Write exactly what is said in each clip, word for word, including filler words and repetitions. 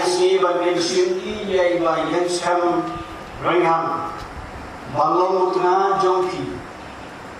Sngi ban pynsngewthuh ïa i Bah Ïeng Skhem Ringham ban long u tnga jong phi.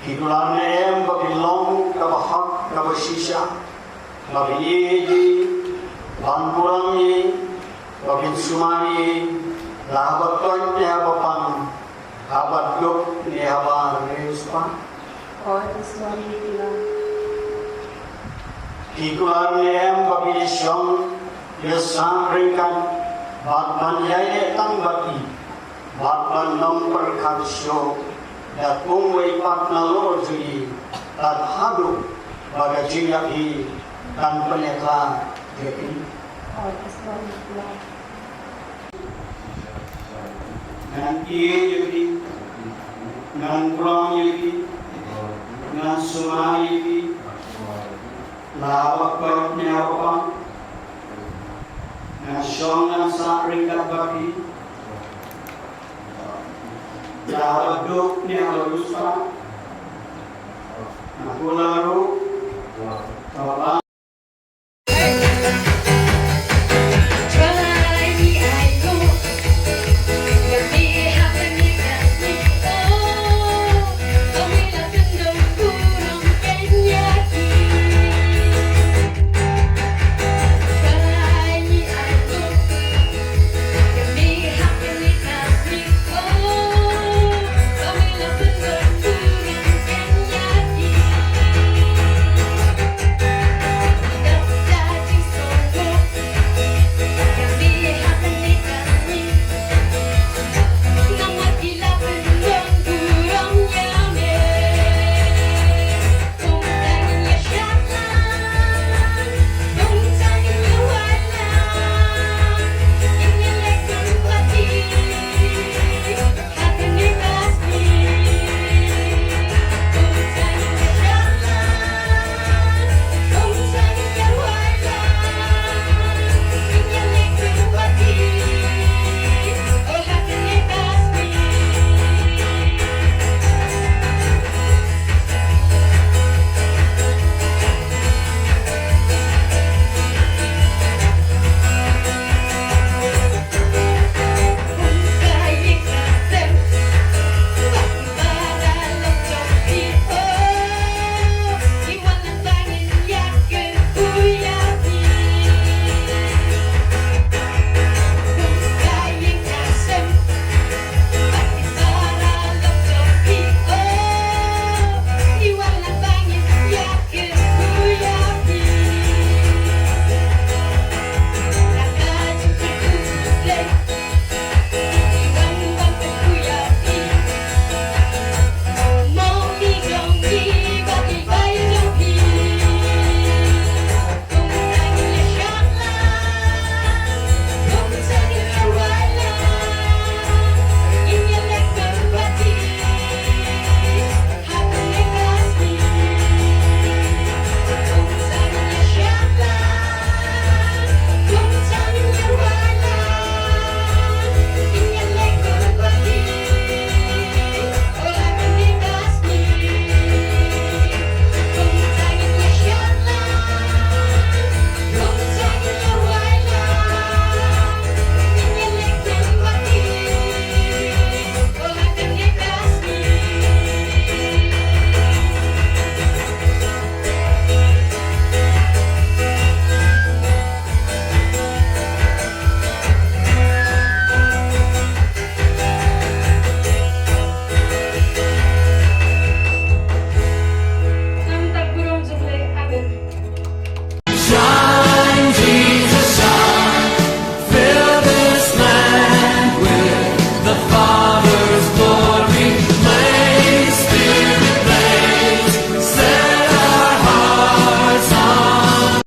Phi kular ne em ba phin long kaba hok kaba shisha, ba phin ïeit ïa i, ban burom ïa i, ba phin sumar ïa i, la haba koit ne haba pang, haba duk ne haba riewspah? Hooid, ngi sumar ïa i, Bah. Phi kular ne em ba phin ïashong ïasah ryngkat bad ban ïaineh tang bad i, bad ban ym pyrkhat shuh da kumwei pat nalor jong i, tad haduh ba ka jingïap hi kan pynïakhlad ïa phi? Hooid, ngi sumar ïa i, Bah. Ngan ïeit ïa phi, ngan burom ïa phi, ngan sumar ïa phi, la haba koit ne haba pang, ngan shong ngan sah ryngkat bad phi, la haba duk ne haba riewspah, ngan kular ruh kaba Shine, Jesus, shine. Fill this land with the Father's glory. Blaze, Spirit, blaze. Set our hearts on.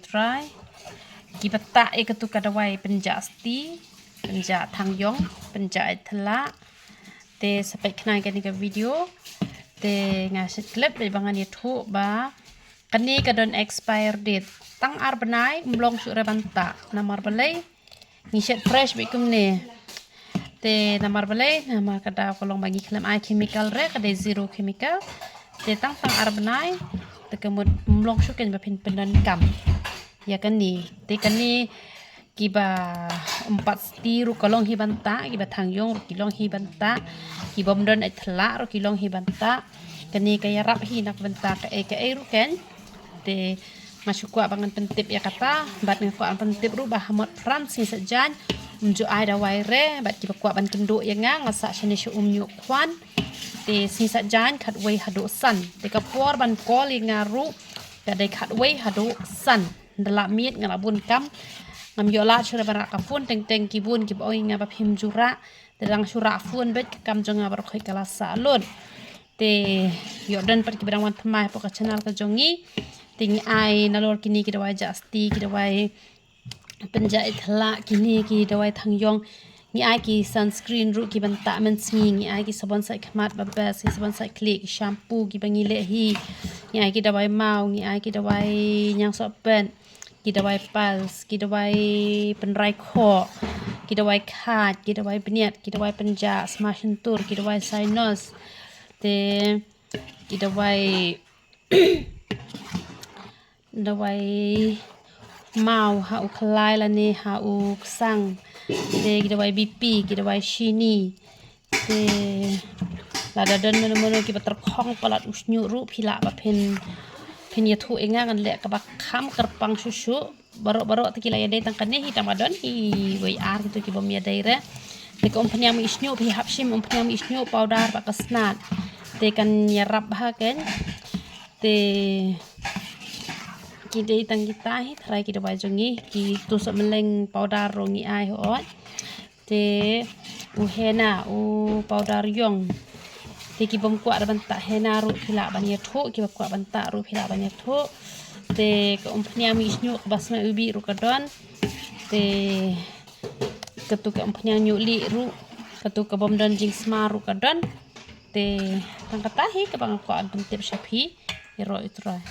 Trai. Kiba tah ïa katu ka dawai pynjah sti, pynjah thangyong, pynjah ïa thla. Te sa peit khnang kane ka video. Te nga shet klep bad ba ngan ïathuh ba kane ka don expire date. Tang ar bnai, ym long shuh re ban tah. Namar balei? Ngi shet fresh bad kumne. Te namar balei? Namar ka daw ka long ba ngi khlem ai chemical re, ka dei zero chemical. Te tang tang ar bnai, te ka mut ym long shuh kein ba phin pyndonkam ïa kane. Te kane kiba ym pat sti ruh ka long hi ban tah, kiba thangyong ruh ki long hi ban tah, kiba ym don ïa thla ruh ki long hi ban tah. Kane ka ïarap hi na ka bynta kaei kaei ruh kein. Te nga shu kwah ba ngan pyntip ïa kata, bad nga kwah ban pyntip ruh ba ha Motphran sngi Saitjaiñ ym ju ai dawai re, bad kiba kwah ban kynduh ïa nga, nga sah shane sha Umñiuhkhwan. Te sngi Saitjaiñ khatwei haduh san. Te ka por ban call ïa nga ruh ka dei khatwei haduh san. Ynda lah miet nga lah bun kam. Ngam ïoh lad shuh re ban rah ka phone, teng teng ki bun kiba ong ïa nga ba phim ju rah. Te dang shu rah phone bad ka kam jong nga baroh khoit ka la sah lut. Te ïoh don pat kiba dang wan thymmai hapoh ka channel ka jong ngi. Te ngi ai nalor kine ki dawai jah sti, ki dawai pynjah ïa thla, kine ki dawai thangyong. Ngi ai ki sunscreen ruh ki ban tah mynsngi, ngi ai ki sabon sait khmat ba best, ki sabon sait khlieh, ki shampoo kiba ngi leh hi. Ngi ai ki dawai maw, ngi ai ki dawai ñiangsoh pet, ki dawai pulse, ki dawai pynrai khoh, ki dawai khat, ki dawai bniat, ki dawai pynjah sma shyntur, ki dawai sinus. Te ki dawai dawai maw ha u khlai lane ha u ksang. Te ki dawai B P, ki dawai shini. Te lada don mano mano kiba tyrkhong palat u shñiuh ruh phi lah ba phin, phin ïathuh ïa nga, ngan leh kaba kham kyrpang shuh shuh. Baroh baroh te ki la ïadei tang kane hi, tang ba don hi wei ar kito ki bym ïadei re. Te ka umphniang mih shñiuh phi hap shim umphniang mih shñiuh, powder bad ka snat. Te kan ïarap bha kein. Te ki dei tang kita hi tharai ki dawai jong ngi, kitu sohmylleng powder ruh ngi ai hooid. Te u henna, u powder ïong. Te ki bym kwah re ban tah henna ruh phi lah ban ïathuh, kiba kwah ban tah ruh phi lah ban ïathuh. Te ka umphniang mih shñiuh kaba sma u bih ruh ka don. Te katu ka umphniang ñiuh lieh ruh, katu ka bym don jingsma ruh ka don. Te tang kata hi kaba nga kwah ban pyntip sha phi. Ïaroh ïa u Trai.